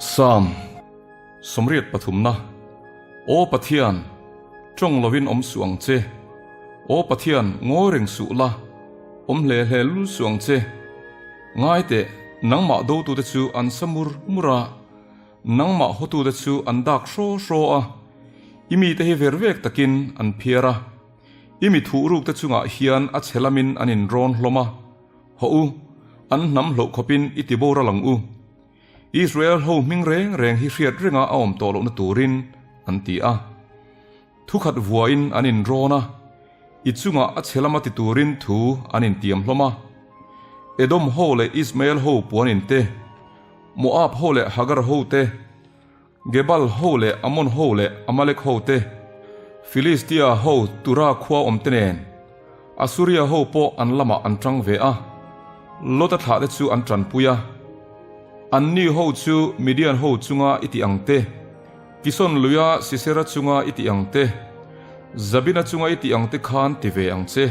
Psalm sawmriat pathumna, Aw Pathian, tawng lovin awm suh ang che. Aw Pathian, ngawi reng suh la, awm hle hle lul suh ang che. Ngai teh, nangmah dotute chu an sa mur mur a, nangmah hawtute chu an dak hraw hraw a, i mite hi ver vek takin an phiar a. I mi thuhrukte chungah hian a chhe lamin an inrawn hlawm a, Hawh u, an hnam hloh khawpin i ti boral ang u. Israel ho hming reng reng hi hriat renga a awm tawh lohna turin, an ti a. Thukhat vuain an inrawn a, i chungah a chhe lama ti turin thu an intiam hlawm a. Edom ho leh Ismael ho puanin te, Moab ho leh Hagar ho te, Gebal ho leh Ammon ho leh Amalek ho te, Filistia ho Tura khua awm te nen, Asuria ho pawh an lamah an tang ve a, Lota thlah te chu an tanpui a. Anni ho chu Midian ho chunga i tih ang te, Kison luia Sisera chunga i tih ang te, Zabina chunga i tih ang te khan ti ve ang che.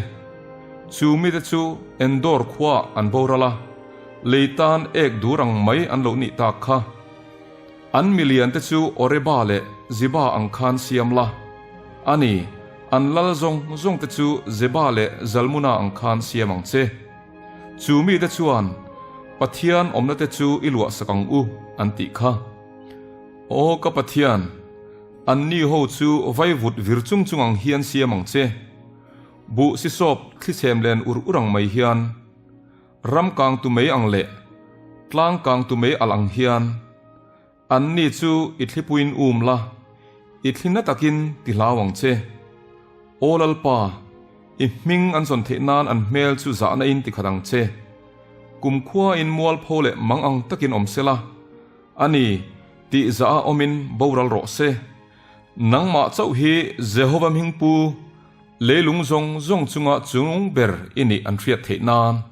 Chu mite chu Endor khuaah an boral a, lei tan ek dur ang mai an lo nih tak kha. An milian te chu Oreba leh Ziba ang khan siam la. A ni, an lal zawng zawng te chu Zeba leh Zalmuna ang khan siam ang che. Chu mite chuan, Pathian awmna te chu i luahsak ang u, an tih kha. Aw ka Pathian, anni ho chu vaivut vir chung chung ang hian siam ang che. Buh sisawp thlichhem len ur ur ang mai hian. Ram kang tu mei ang leh tlang kang tu mei alh ang hian anni chu i thlipuiin um la, i thli na takin ti hlau ang che. Aw Lalpa, i hming an zawn theih nan an hmel chu zahna in ti khat ang che. Kumkhuain mualpho leh mang ang takin awm se la, ani tih zah a awmin boral rawh se. Nangmah chauh hi Jehova hmingpu, leilung zawng zawng chunga chungnung ber i nih an hriat theih nan.